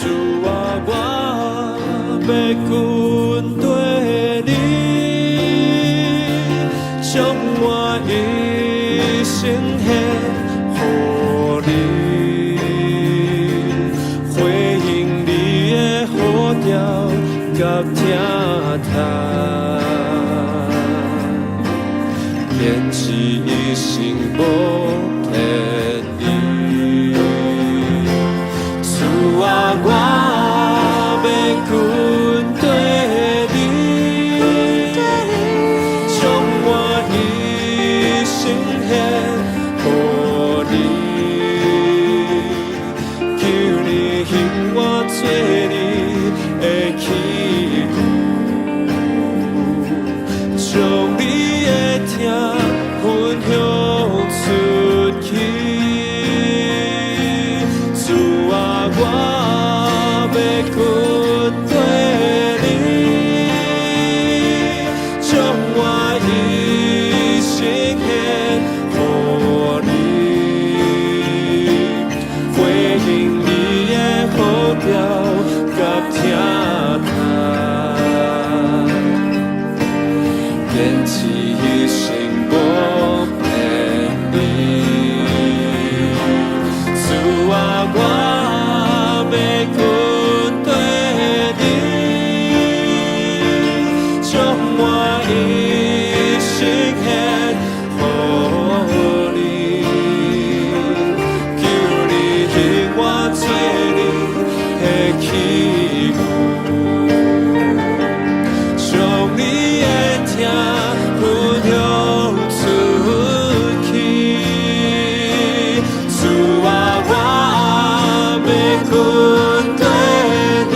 主啊，我欲跟綴你，將我一生獻予你，回應你的呼召佮疼痛，堅持一生無偏離。主啊，我欲跟綴你，將我一生獻予你，求你興我做你的器具，將你的疼分享出去。主啊，我欲跟綴你，將我一生獻予你，回應你的呼召佮疼痛，堅持一生無偏離。主啊，我欲跟綴你，將我一生獻予你，求你興我做你的器具，將你的疼分享出去。主啊，我欲跟綴你，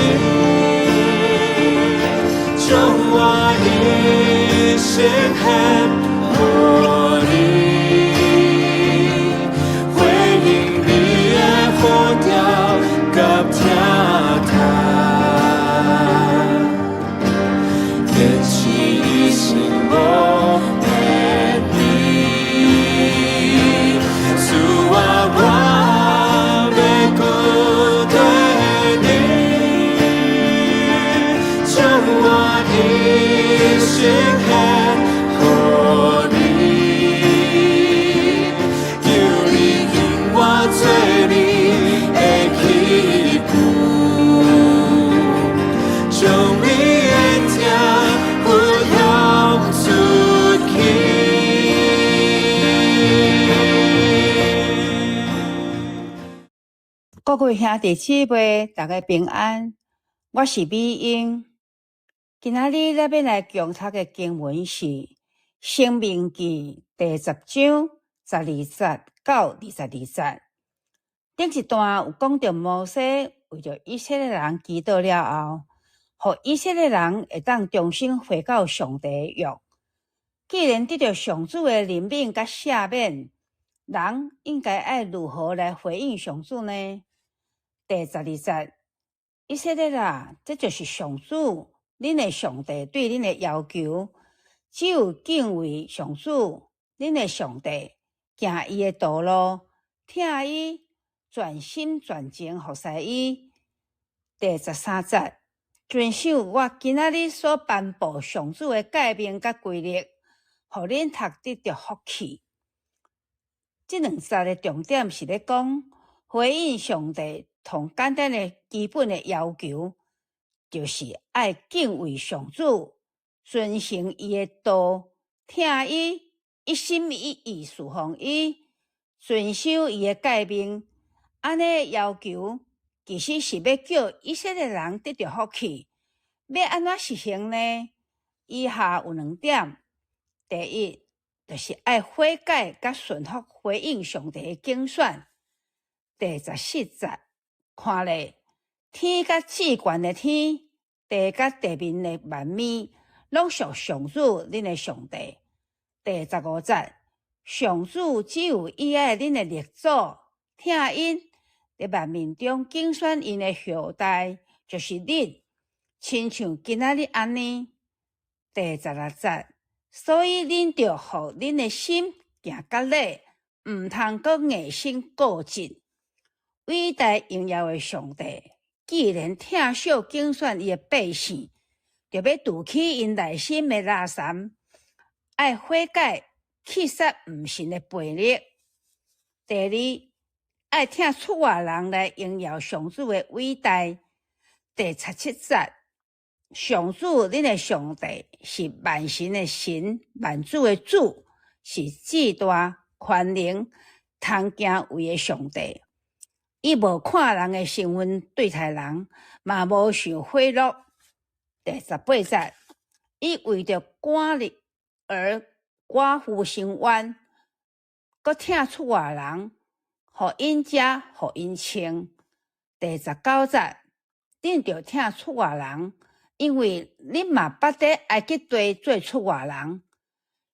將我一生獻予你，回應你的呼召佮疼痛，堅持一生無偏離。主啊，我欲跟綴你，將我一生獻予你，求你興我做你的器具，將你的疼分享出去。各位兄弟姊妹，逐家平安。我是美英。今仔日咱欲來共讀的經文是《申命記》第十章十二節到二十二節。頂一段有講著摩西為著以色列人祈禱了後，予以色列人會當重新回到上帝的約。既然得著上主的憐憫佮赦免，人應該愛如何來回應上主呢？第十二節，以色列啊，這就是上主恁的上帝對恁的要求，只有敬畏上主恁的上帝，行伊的道路，疼伊，全心全情服侍伊。第十三節，遵守我今仔日所頒布上主的誡命佮規律，予恁讀得著福氣。這兩節的重點是咧講回應上帝上簡單的基本的要求，就是愛敬畏上主，遵行伊的道，疼伊，一心一意事奉伊，遵守伊的誡命。按呢的要求，其實是欲叫以色列人得著福氣。欲按怎實行呢？以下有兩點：第一，就是愛悔改佮順服回應上帝的揀選。第十四節，看咧，天佮至懸的天，地佮地面的萬物，攏屬上主恁的上帝。第十五節，上主只有喜愛恁的列祖，疼𪜶，佇萬民中揀選𪜶的後代，就是恁，親像今仔日按呢。第十六節，所以恁著予恁的心行割禮，毋通閣硬心固執。偉大榮耀的上帝，既然疼惜揀選伊的百姓，著欲除去𪜶內心的垃圾，愛悔改棄殺毋信的悖逆。第二，愛疼出外人來榮耀上主的偉大。第十七節，上主恁的上帝是萬神的神，萬主的主，是至大權能、通行為的上帝。伊無看人的身份對待人，嘛無受賄賂。第十八節，伊為著寡兒寡婦伸冤，閣疼出外人，予𪜶食，予𪜶穿。第十九節，恁著疼出外人，因為恁嘛捌佇埃及地做出外人。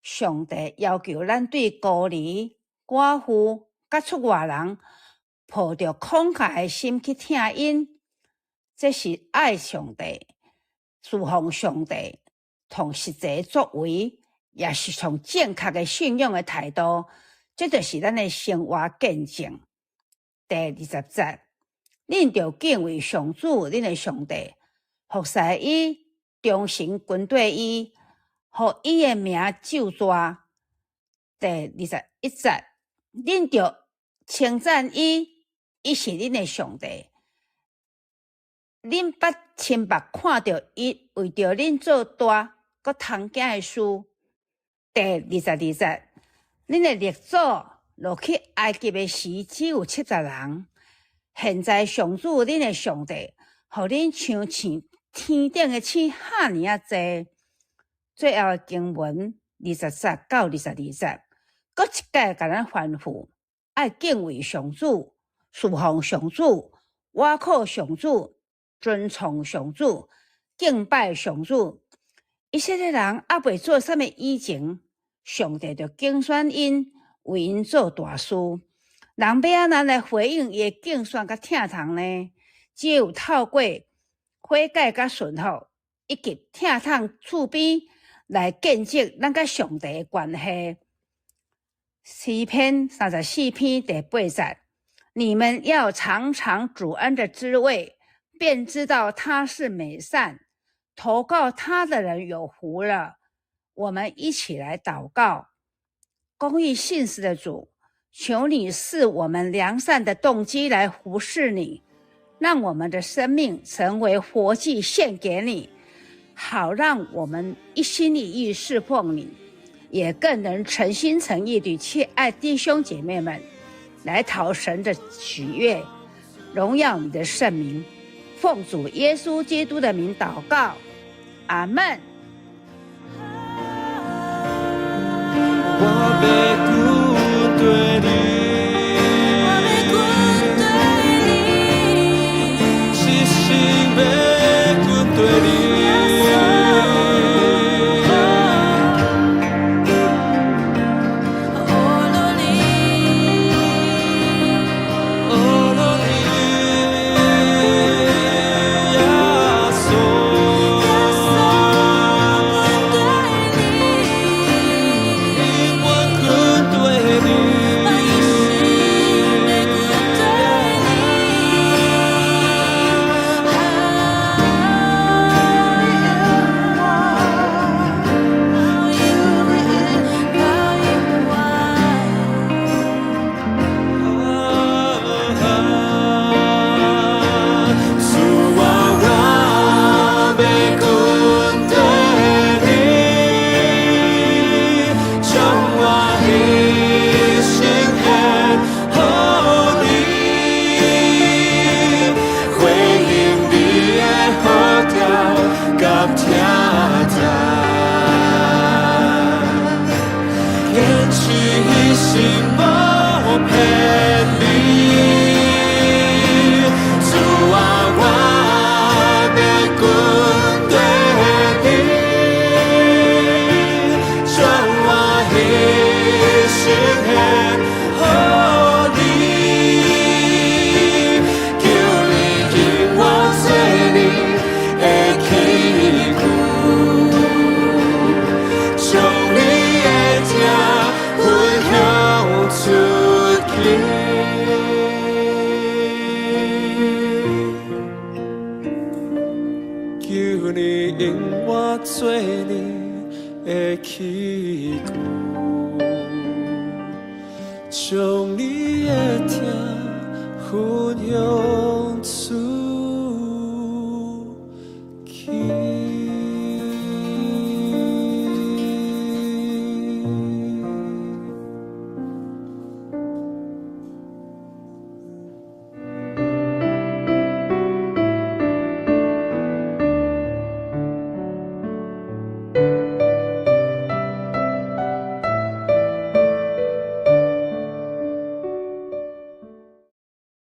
上帝要求咱對孤兒、寡婦佮出外人，抱著慷慨的心去疼𪜶，這是愛上帝、侍奉上帝，從實際作為，也是從正確的信仰的態度，這就是咱的生活見證。第二十節，恁著敬畏上主，恁的上帝，服侍伊，忠誠跟綴伊，予伊的名咒詛。第二十一節，恁著稱讚伊，伊是恁的上帝。恁捌親目看著伊為著恁做大閣通行的事。第二十二節，恁的列祖落去埃及的時只有七十人，現在上主恁的上帝，予恁像天頂的星遐爾仔濟。最後的經文二十節到二十二節，閣一擺共咱吩咐，愛敬畏上主，侍奉上主，倚靠上主，尊崇上主，敬拜上主。以色列人猶未做啥物以前，上帝就揀選𪜶，為𪜶做大事。人欲按怎來回應伊的揀選佮疼痛呢？只有透過悔改佮順服，以及疼痛厝邊來建設咱佮上帝的關係。詩篇三十四篇第八節：你們要嘗嘗主恩的滋味，便知道他是美善。投靠他的人有福了。我們一起來禱告：公義信實的主，求你賜我們良善的動機來服侍你，讓我們的生命成為活祭獻給你，好讓我們一心一意侍奉你，也更能誠心誠意地去愛弟兄姐妹們，來討神的喜悅，榮耀你的聖名。奉主耶穌基督的名禱告，阿門。我欲跟綴你，我欲跟綴你，一生欲跟綴你。耶穌，學落你，學落你，耶穌。耶穌。用我做你的器具，將你的疼分享。